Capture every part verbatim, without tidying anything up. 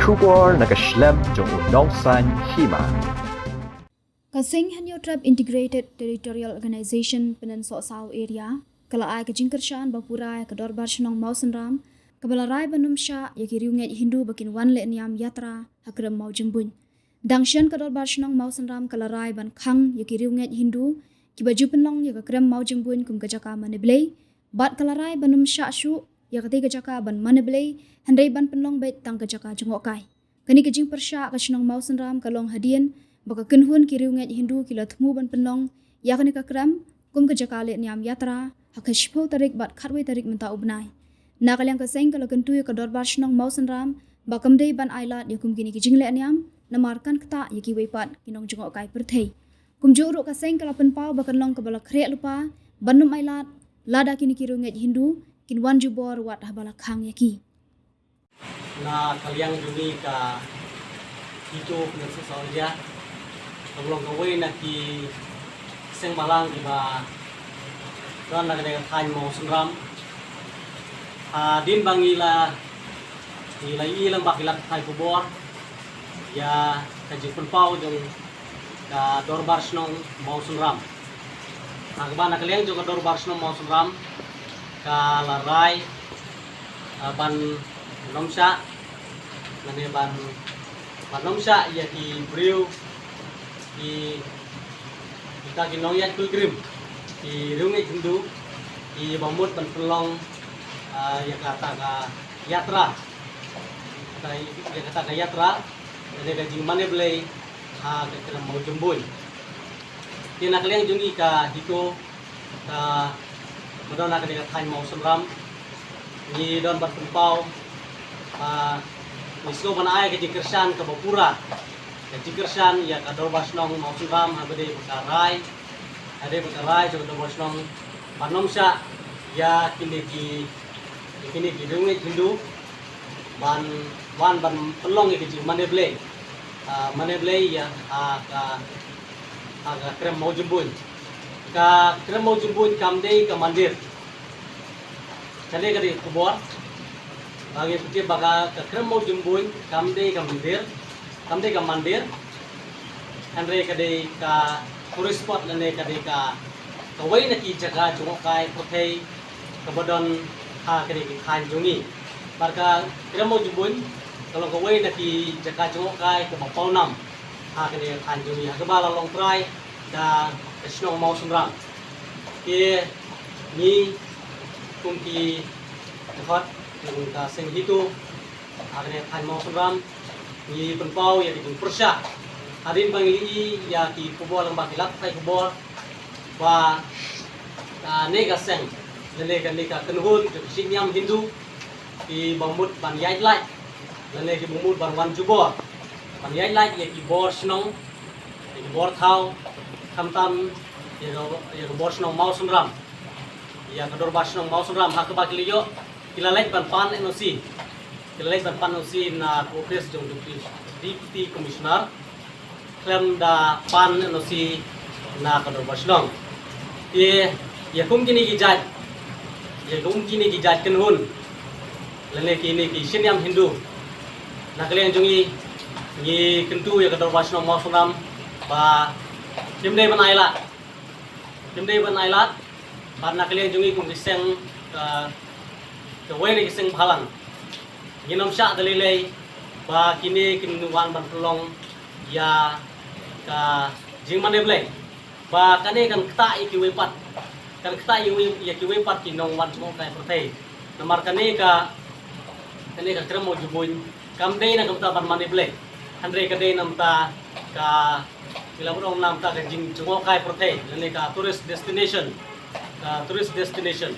Khubor na ka shlem jong u nongsan hima. Ka Seng Hynñiewtrep Integrated Territorial Organization Pyndensohsaw Area ka la ai ka jingkyrshan ba pura ïa ka Dorbar Shnong Mawsynram, kaba la rai ban ym shah ïa ki riewngeit Hindu ba kin wan leh niam yatra ha krem Mawjymbuin. Dang shen ka Dorbar Shnong Mawsynram ka la rai ban khang ïa ki riewngeit Hindu kiba ju pynlong ïa ka krem Mawjymbuin kum ka jaka mane Blei, bad ka la rai ban ym shah shuh ïa katei ka jaka ban mane Blei, hynrei ban pynlong beit tang ka jaka jngohkai. Kane ka jingpyrshah ka shnong Mawsynram ka long hadien ba ka kynhun ki riewngeit Hindu ki la thmu ban pynlong ïa kane ka krem kum ka jaka leh niam yatra ha ka shiphew tarik bad khatwei tarik mynta u bnai. Na ka liang ka seng ka la kyntu ïa ka Dorbar Shnong Mawsynram ba kam dei ban ailad ïa kum kine ki jingleh niam, namar kan ktah ïa kiwei pat ki nongjngohkai pyrthei. Kumjuh ruh ka seng ka la pynpaw ba kan long kaba la khreh lypa ban ym ailad lada kine ki riewngeit Hindu kin wan jubor wat haba la khang ïa ki. Na ka liang jong ngi ka HITO Pyndensohsaw Area, ka long kawei na ki seng balang kiba don na kane ka thaiñ Mawsynram. Hadien ba ngi la, ngi la ïohi lang ba ki la pathai khubor ïa ka jingpynpaw jong ka Dorbar Shnong Mawsynram. Ha kaba na ka liang jong ka Dorbar Shnong Mawsynram ka la rai, ah, ban ym shah, mane ban, ban ym shah ïa ki briew, ki, kita ki nongïaid pilgrim, ki riewngeit Hindu, kiba mut ban pynlong, ah, ïa kata ka yatra. Kata, ïa kata ka yatra, ïa ka jingmane Blei ha ka krem Mawjymbuin. Te na ka liang jong ngi ka HITO, ka, ba don ha kane ka thaiñ Mawsynram, ngi don ban pynpaw, ah, ngi sngew ban ai ka jingkyrshan kaba pura, ka jingkyrshan ïa ka Dorbar Shnong Mawsynram ha ba dei ba ka rai, ha dei ba ka rai jong ka Dorbar Shnong ban ym shah ïa kine ki, ïa kine ki riewngeit Hindu ban wan ban pynlong ïa ka jingmane Blei, ah, mane Blei ïa, ah, ka, ah, ka krem Mawjymbuin. Ka krem Mawjymbuin kam dei ka mandir. Kane ka dei ka khubor ba ngi pyntip ba ka, ka krem Mawjymbuin kam dei ka mandir, kam dei ka mandir. Hynrei ka dei ka tourist spot lane ka dei ka, kawei na ki jaka jngohkai pyrthei kaba don ha kane ka thaiñ jong ngi. Bad ka krem Mawjymbuin ka long kawei na ki jaka jngohkai kaba pawnam ha kane ka thaiñ jong ngi, ha kaba la long trai da ka shnong Mawsynram. Te ngi kum ki dkhot jong ka seng HITO ha kane ka thaiñ Mawsynram, ngi pynpaw ïa ka jingpyrshah hadien ba ngi ïohi ïa ki khubor lang ba ki la pathai khubor ba, ah, kane ka seng lane kane ka kynhun jong ka shynniam Hindu kiba mut ban ïaid lait lane kiba mut ban wan jubor, ban ïaid lait ïa ki bor shnong, ïa ki bor thaw, khamtam ïa ka, ïa ka bor shnong Mawsynram, ïa ka Dorbar Shnong Mawsynram, ha kaba ki la ïoh, ki la leit ban pan NOC. Ki la leit ban pan NOC na ka office jong Deputy, Deputy Commissioner, khlem da pan NOC na ka Dorbar Shnong. Te ïa kum kine ki jait, ïa kum kine ki jait kynhun lane kine ki shynniam Hindu, na ka liang jong ngi, ngi kyntu ïa ka Dorbar Shnong Mawsynram ba kim dei ban ailad, kim dei ban ailad. Bad na ka liang jong ngi kum ki seng, ka, kawei na ki seng bhalang, ngin ym shah da lei lei ba kine kin wan ban pynlong ïa ka jingmane Blei, ba kane kan ktah ïa kiwei pat, kan ktah ïa kiwei, ïa kiwei pat ki nongwan jngohkai pyrthei. Namar kane ka, kane ka krem Mawjymbuin kam dei na ka bynta ban mane Blei, hynrei ka dei na ka bynta ka, ki la buh ong, na ka bynta ka jingjngohkai pyrthei lane ka tourist destination, ka tourist destination.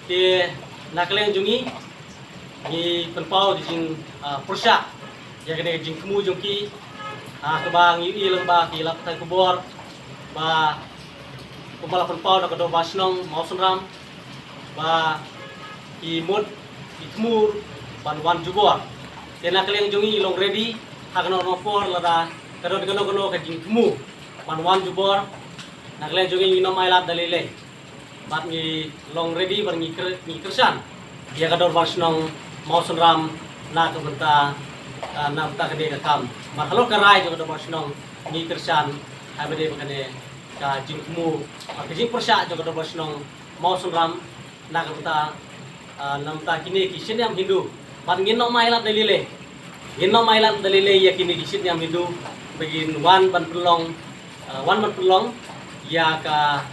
Te na ka liang jong ngi, ngi pynpaw ka jing, ah, pyrshah ïa kane ka jingthmu jong ki, ah, kaba ngi ïohi lang ba ki la pathai khubor ba kumba la pynpaw da ka Dorbar Shnong Mawsynram ba ki mut, ki thmu ban wan jubor. Te na ka liang jong ngi ngi long ready ha kano kano por lada ka don kano kano ka jingthmu ban wan jubor. Na ka liang jong ngi ngin ym ailad da lei lei. Bad ngi long ready bad ngi kyr-, ngi kyrshan ïa ka Dorbar Shnong Mawsynram na ka bynta ah, namar kane ka kam. Namar halor ka rai jong ka dorbar shnong ngi kyrshan ha ba dei ba kane ka jingthmu, ah, ka jingpyrshah jong ka dorbar shnong Mawsynram na ka bynta, ah, namar kine ki shynniam Hindu. Bad ngin ym ailad da lei lei. Ngin ym ailad da lei lei ïa kine ki shynniam Hindu ba kin wan ban pynlong, ah, wan ban pynlong ïa ka,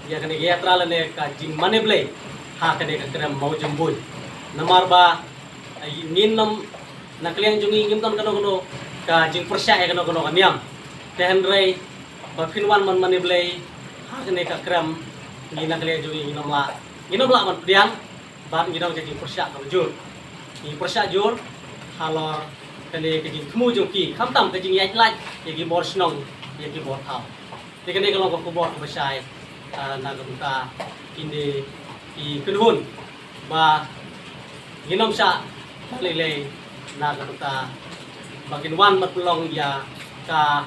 ïa kane ka yatra lane ka jingmane Blei ha kane ka krem Mawjymbuin. Namar ba, ah, ngin ym, na ka liang jong ngi ngim don kano kano ka jingpyrshah ïa kano kano ka niam. Te hynrei ba phin wan ban mane Blei ha kane ka krem, ngi na ka liang jong ngi ngin ym lah, ngin ym lah ban pdiang. Bad ngi don ka jingpyrshah kaba jur. Ngi pyrshah jur halor kane ka jingthmu jong ki, khamtam ka jingïaid lait ïa ki bor shnong, ïa ki bor thaw. Te kane ka long ka khubor kaba shai, ah, na ka bynta kine ki kynhun ba ngin ym shah lei lei na ka bynta ba kin wan ban pynlong ïa ka,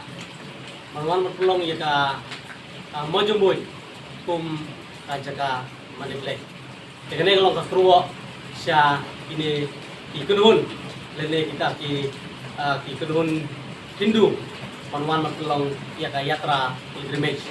ban wan ban pynlong ïa ka, ah, Mawjymbuin kum ka jaka mane Blei. Te kane ka long ka kyrwoh sha kine ki kynhun lane kita ki, ah, ki kynhun Hindu ban wan ban pynlong ïa ka yatra pilgrimage.